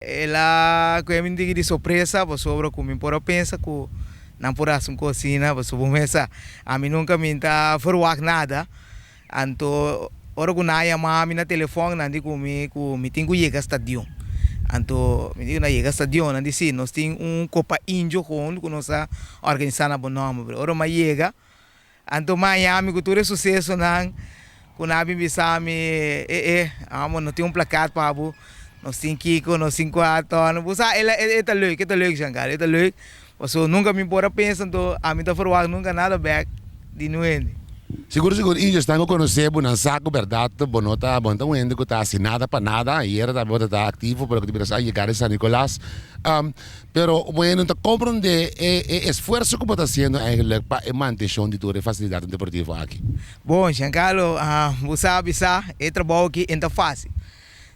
El a kohe mi di sorpresa pasobra ku mi por a pensa ku nan por hasi un kos asina pasobra bo mesa ami nunka mi ta verwagt nada. Anto ora ku nan a yama mi na telefòn, nan di ku mi ku mi tin ku yega stadion. Anto mi di ku nan yega stadion, nan di si, nos tin un Kopa Indio gewoon ku nos a organisá na bo nòmber. Ora mi a yega, anto mi a haña mi ku tur e susesonan ku nan a bin bisa mi, e e, amo no tin un plakat pa bo, nos tin kiko, nos tin kua, tòno. Bo sa, e ta leuk, e ta leuk, Giancarlo, e ta leuk. Pasobra nunka mi por a pensa, anto ami ta verwagt nunka nada bèk di nu hende. Sigur sigur Indio esnan ku konosé bo nan sa ku bèrdat bo no ta bo no ta un hende ku ta hasi nada pa nada. Ayera tambe bo ta ta aktivo por loke ta bira sa yegada di San Nicolas. Pero bo hende no ta komprondé e e esfuerso ku bo ta hasiendo eigenlijk pa e mantenshon di tur e fasilidatnan deportivo aki. Bon, Giancarlo, bo sa bisa e trabou aki en ta fásil.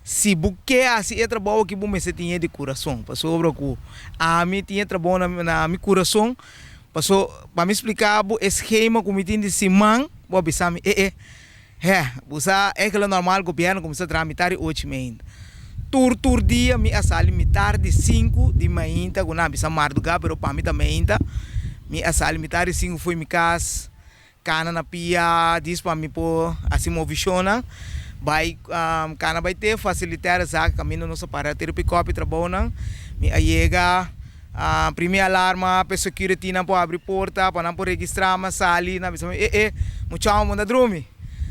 Si bo ke hasi e trabou aki bo mester tin e di kurason, pasobra ku ami tin e trabou na na mi kurason. Paso, pa mi splika bo e skema ku mi tin di siman, bo a bisa mi, e e, he, bo sa eigenlijk normal gobièrnu kuminsá traha mitar di ocho mainta. Tur tur dia mi a sali mitar di sinku di mainta, ku nan a bisa mardugá, pero pa mi ta mainta. Mi a sali mitar di sinku fo'i mi kas, kana na pia, dis pa mi por hasi movishonnan, bai kana bai te fasilitá esaki kaminda nos a para tira pikòp i trabounan. Mi a yega, primi alarma pa e securitynan por habri porta pa nan por registrá mi a sali, nan a bisa mi, e e, muchanan bo ta drumi.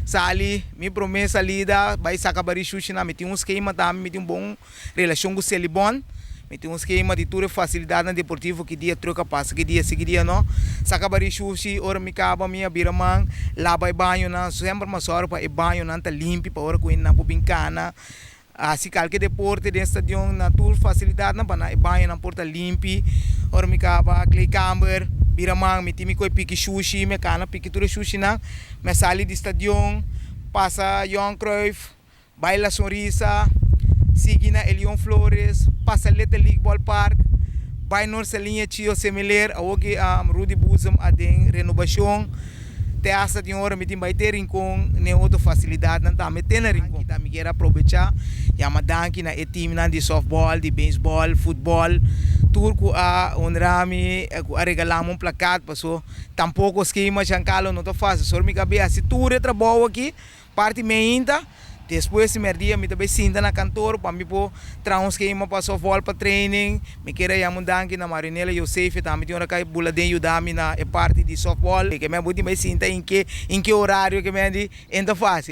Sali, mi promé salida bai saka bari shushinan, mi tin un skema tambe, mi tin un bon Relashon ku Selibon, Mi tin un skema di tur e fasilidatnan deportivo, ki dia truck a pasa, ki dia si, ki dia no. Saka bari shushi, ora mi kaba mi a bira man, laba e bañonan, semper mi a sòru pa e bañonan ta limpi pa ora ku hendenan por bin kana, hasi kalke deporte den stadion na tur fasilidatnan pa nan e bañonan por ta limpi. Ora mi kaba kleekamber, bira man, mi tin mi koe piki shushi, mi a kana piki tur e shushinan, mi a sali di stadion, pasa Johan Cruijff, Bai La Sonrisa, sigui na Elion Flores, pasa Little League Ballpark, bai Noord Saliña Chio Semiler, awor ki Rudy Boezem a den renobashon, te hasta tin ora mi tin bai te Rincon, n'e otro facilidadnan tambe te na Rincon. Mi kier aprobecha yama danki na e teamnan di softball, di baseball, futbol, tur ku a honra mi, ku a regala mi un plakat, paso tampoco skema Giancarlo no ta facil, solo mi ka bin hasi tur e trabou aki. Parti meinta, despues di merdia mi ta bay sinta na kantoor pa mi por traha un skema pa softball pa training. Mi kier a yama un danki na Marinela Josephia tambe tin ora kai bula den yuda mi na e parti di softball. Ke men bo tin bay sinta in ke in ke horario ke men di en ta facil.